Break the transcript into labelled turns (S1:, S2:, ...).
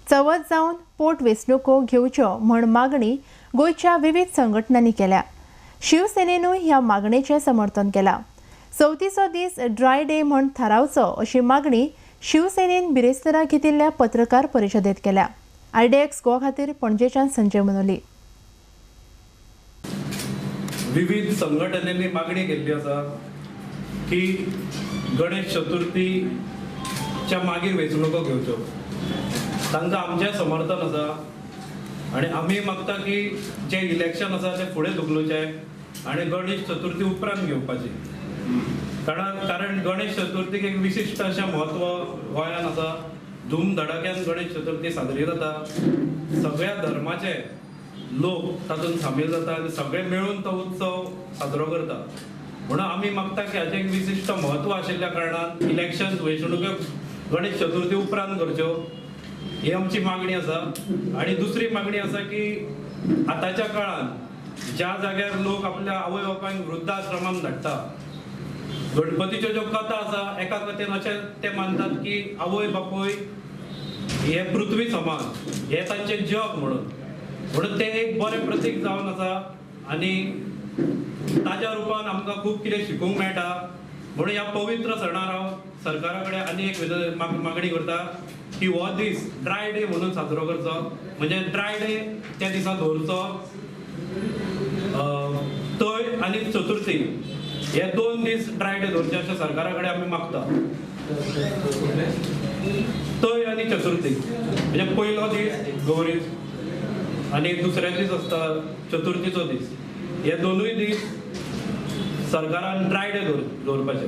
S1: चवथ जावन पोट वेंचणुको घेवच्यो म्हण मागणी गोंयच्या विविध संघटनांनी केल्या. शिवसेनेनूय ह्या मागणेचें समर्थन केलां. चवथीचो दीस ड्राय डे म्हण थारावचो अशी मागणी शिवसेनेन बिरेस्तारा घेतिल्ल्या पत्रकार परिशदेंत केल्या. आयडीएक्स गोवा खातीर पणजेच्यान संजय मनोली.
S2: विविध संघटनेनी मागणी केल्ली आसा की गणेश चतुर्थीच्या मागीर वेंचणुको घेवच्यो. तांकां आमचें समर्थन आसा आनी आमी मागता की जें इलेक्शन आसा तें फुडें धुकलुचें आनी गणेश चतुर्थी उपरांत घेवपाची. कारण गणेश चतुर्थीक एक विशिश्ट अशें म्हत्व गोंयांत आसा. धूमधडाक्यान गणेश चतुर्थी साजरी जाता. सगळ्या धर्माचे लोक तातूंत सामील जाता आनी सगळे मेळून तो उत्सव साजरो करता. म्हणून आमी मागता की हाचें एक विशिश्ट म्हत्व आशिल्ल्या कारणान इलेक्शन वेंचणुक्यो गणेश चतुर्थी उपरांत करच्यो ही आमची मागणी आसा. आनी दुसरी मागणी आसा की आतांच्या काळांत ज्या जाग्यार लोक आपल्या आवय बापायक वृद्धाश्रमांत धाडटा, गणपतीच्यो ज्यो कथा आसा एका कथेन अशें ते मानतात की आवय बापूय हे पृथ्वी समान, हे तांचें जग म्हणून, म्हणून तें एक बरें प्रतीक जावन आसा आनी ताज्या रुपान आमकां खूब कितें शिकूंक मेळटा. म्हणून ह्या पवित्र सणार हांव सरकारा कडेन आनी एक मागणी करता की हो दीस ड्राय डे म्हणून साजरो करचो. म्हणजे ड्राय डे त्या दिसा दवरचो. तय आनी चतुर्थी हे 2 दीस ड्राय डे दवरचे अशें सरकारा कडेन आमी मागता. तय आनी चतुर्थी म्हणजे पयलो दीस गौरी आनी दुसरे दीस आसता चतुर्थीचो दीस. हे दोनूय दीस सरकारान ड्राय डे दवरपाचे.